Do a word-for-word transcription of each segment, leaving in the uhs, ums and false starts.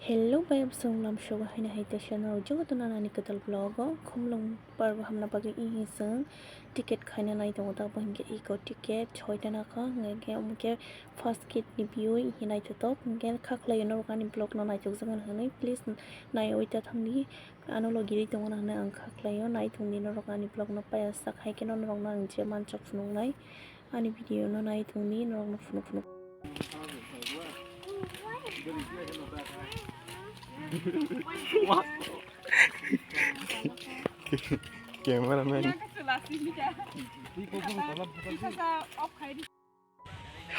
Hello, bai absung lam shoga haina hai ta channel jogo to nana ni kwtal vlog o khumlung parbo hamna bagwi i hi chwng ticket khaina nai tongo, ta bo hinkhe iko ticket soita nakha, hinkhe omo khe first gate ni view i hi naithotok, hinkhe kha khlai norok ani vlog no naithok jagani hinwi please naiwi ta thangdi, ano logi ri tongo na hinwi ang kha khlai o, nai thangdi norok ani vlog no paiya sak hai kheno norok no ang je manchok phunuknai. Ani video no nai thungni norok no phunuk phunuk. Cameraman.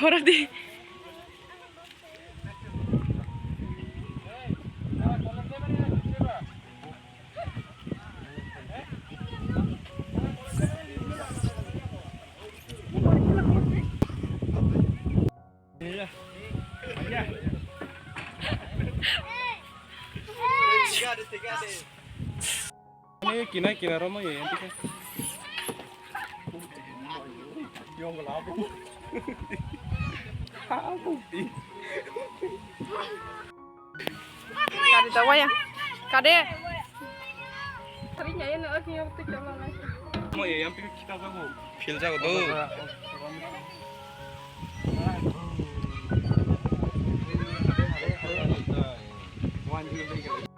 Hora di. Ni kinai kinaro mo ye. Kade da waya. Kade. Mo ye yang pik kita jago. Phil jago do.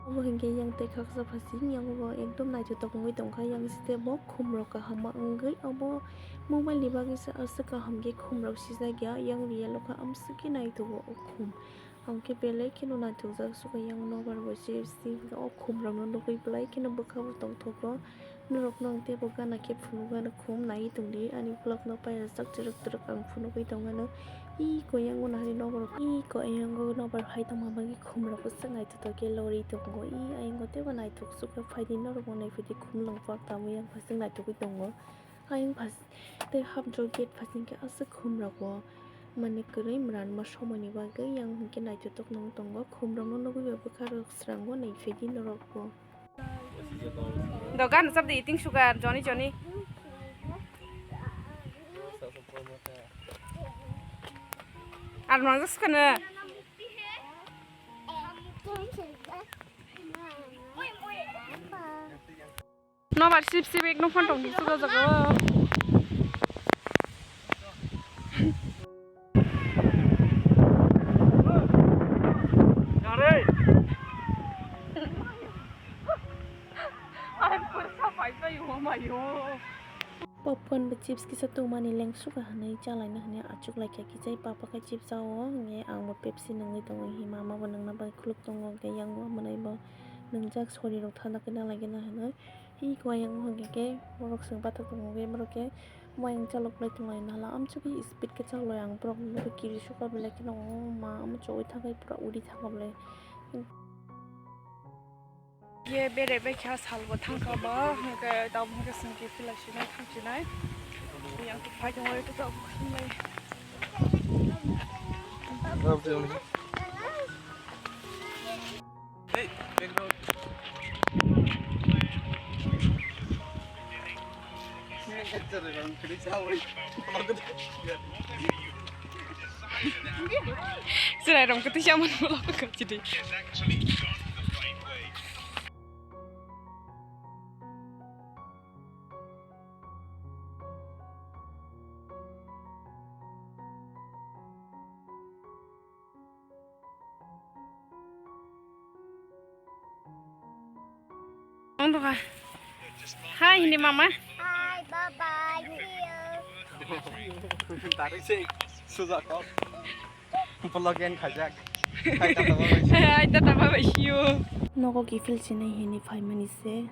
Obo hinkhe yang tei khaksa phasing, yang bo ekdom naithotok wngwi tongkha, yang site bo khumrok kaham ma wngwi obo mobile ni bagwi se aswk kaham khe khumrok sijak ya, yang real o kha amswk khe naithogo o khum. Ang khe belai kheno naithokjak sukha yang nobar bo se si o khumrokno nugwi belai kheno bwkha bo tongthogo. Norokno ang teibo gana khe phunukgano khum naiwi tongdi ani vlogno pairajak twrwk twrwk ang phunugwi tongmano. Iko yang uanw hari nobar iko yang nobar hai tongma bagwi khumrokbo swk naithotok khe lorwi tongo. I ayang teibo naithok sukha phaidi norokbo naiphidi khumlwng park tamo yang phasing naithogwi tongo. Ayang phas tei hapjok gate phasing khe aswk khumrokbo mane kwrwi mranma somoini bagwi yang hinkhe naithotok nung tongo. Khumrokno nugwi bai bwkha rwk srango naiphidi norokbo. Dogan chap de eating sugar joni joni. Ar mangas kana. Nobar sip sip ek nung phone tong suga jaga. Popcorn bo chips kisa tongmani lengsuka hinwi chalaina hinwi achuklaikha, kichai papa khe chips chao, hwnwi ang bo Pepsi nungwi tongo, hima mama bo nungna bagwi khuluk tongo, hwnkhe yang bo mwnai bo nungjak, sorirok thanda khe nalaikhe na hinwi. Iko ayang hwnkhe khe borok chwng bathak tongo khe borok khe muiang chalok lai tonglai nala amchugwi speed khe chalok lai ang borok nugwi kiri suka belai kheno ma amchugwi thangwi pura uri thangkha belai. Ye bere bekha salbo thangkha ba hwnkhe tabuk hwnkhe chwng khe philai sinai thangsinai yang phai tongo ito tabuk khlai. Chwrairok kwtwi chamani ulo kwchidi. Ang doka. Hai, hindi mama. Hi, bye bye. See you. Tarik sih, susah kok. Vlog yang khajak. Hai, tata bye bye. Hai, tata bye bye, see you. Nogo kiphil sinai hini phaimani se.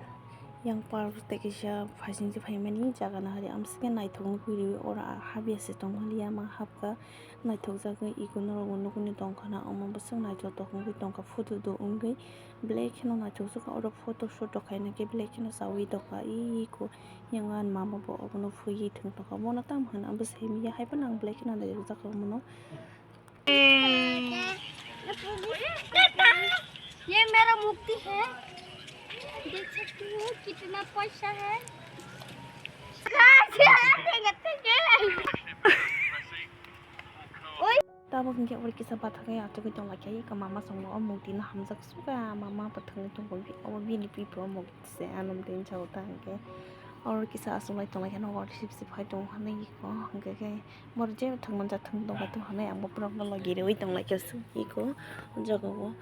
Yang park tei kaisa phasing se phaimani jaga nahari amsike naithok nukgwi riwi oro habya se tongmani yama hapkha. Naithokjagwi iko norokbo nukgwi tongkha na, omo bwswk naithotok wngwi tongkha, photo do wngwi belai kheno naithokjagwi oro photo shoot rok khaina khe belai kheno chaui tongkha. Iko yang ani mama bo obono phuiwi thwng tongkha, bono tamo hwn bwsai manya hai phano ang belai kheno naithokjagwi omono. ये मेरा मूर्ति है, देख सकते हो कितना पैसा है। Abo hwnkhe oro kisa bathakhe achugwi tonglaikha, eko mama songno o mukti no hamjak suka, mama bo thwngwi tongbo, obo bini pipo mukti se, ano tini chao ta hwnkhe oro kisa achuklai tonglaikha, nogo sip sip hai tongo hwnwi eko hwnkhe khe borok je thwngmanja thwng tongkha to hwnwi ang bo borokno logi rwui tonglaikha se eko o jagao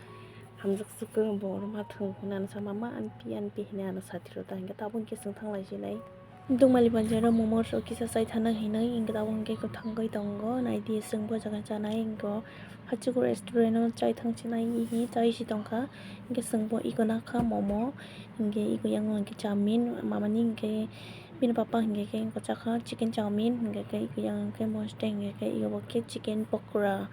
hamjak suka, bo oro ma thwng hwnwi ano sa mama anpi anpi hwnwi ano sathi rw ta hwnkhe tabuk hwnkhe chwng thanglai sinai. Dungmali banjaro momo rok kisa chai thana hinwi hwnkhe tabuk hwnkhe kwthangwi tongo. Naidi chwng bo jaga chanai hwnkhe Hachigo restaurant o chai thang chinai hihi chai si tongkha. Hwnkhe chwng bo eko nakha momo, hwnkhe eko yang hwnkhe chowmin, mamani hwnkhe bini papa hwnkhe khe eko chakha chicken chowmin, hwnkhe khe eko yang hwnkhe mosde hwnkhe khe eko bo khe chicken pokora.